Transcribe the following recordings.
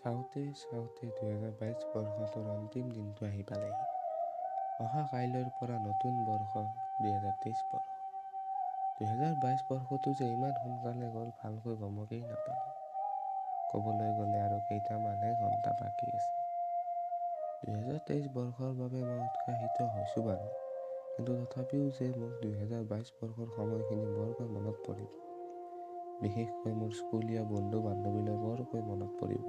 চাওঁতে চাওঁতে 2022 বৰ্ষটোৰ অন্তিম দিনটো আহি পালেহি। অহা কাইলৈৰ পৰা নতুন বৰ্ষ 2023 বৰ্ষ। 2022 বৰ্ষটো যে ইমান সোনকালে গ'ল, ভালকৈ গমকেই নাপালোঁ। ক'বলৈ গ'লে আৰু কেইটামানহে ঘণ্টা বাকী আছে। 2023 বৰ্ষৰ বাবে মই উৎসাহিত হৈছোঁ বাৰু, কিন্তু তথাপিও যে মোক 2022 বৰ্ষৰ সময়খিনি বৰকৈ মনত পৰিব। বিশেষকৈ মোৰ স্কুলীয়া বন্ধু বান্ধৱীলৈ বৰকৈ মনত পৰিব,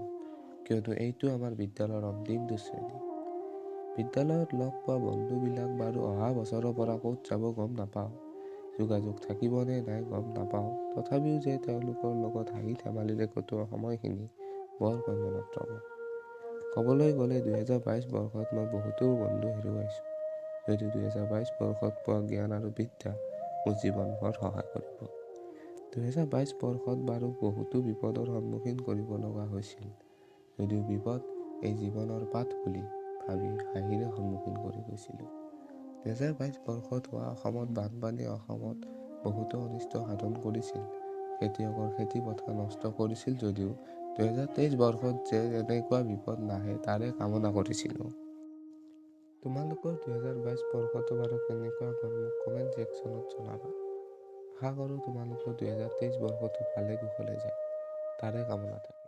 কিয়নো এইটো আমাৰ বিদ্যালয়ৰ অন্তিমটো শ্ৰেণী। বিদ্যালয়ত লগ পোৱা বন্ধুবিলাক বাৰু অহা বছৰৰ পৰা ক'ত যাব গম নাপাওঁ, যোগাযোগ থাকিবনে নাই গম নাপাওঁ, তথাপিও যে তেওঁলোকৰ লগত হাঁহি ধেমালিৰে কটোৱা সময়খিনি বৰকৈ মনত ৰ'ব। ক'বলৈ গ'লে 2022 বৰ্ষত মই বহুতো বন্ধু হেৰুৱাইছোঁ যদিও 2022 বৰ্ষত পোৱা জ্ঞান আৰু বিদ্যা মোৰ জীৱনভৰ সহায় কৰিব। 2022 বৰ্ষত বাৰু বহুতো বিপদৰ সন্মুখীন কৰিব লগা হৈছিল যদিও বিপদ এই জীৱনৰ পাঠ বুলি ভাবি হাঁহিৰে সন্মুখীন কৰি গৈছিলোঁ। 2022 বৰ্ষত হোৱা অসমত বানপানীয়ে অসমত বহুতো অনিষ্ট সাধন কৰিছিল, খেতিয়কৰ খেতি পথাৰ নষ্ট কৰিছিল যদিও 2023 বৰ্ষত যে তেনেকুৱা বিপদ নাহে তাৰে কামনা কৰিছিলোঁ। তোমালোকৰ 2022 বৰ্ষটো বাৰু কেনেকুৱা গ'ল, মোক কমেণ্ট ছেকশ্যনত জনাবা। আশা কৰোঁ তোমালোকৰ 2023 বৰ্ষটো ভালে কুশলে যায়, তাৰে কামনা থাকিল।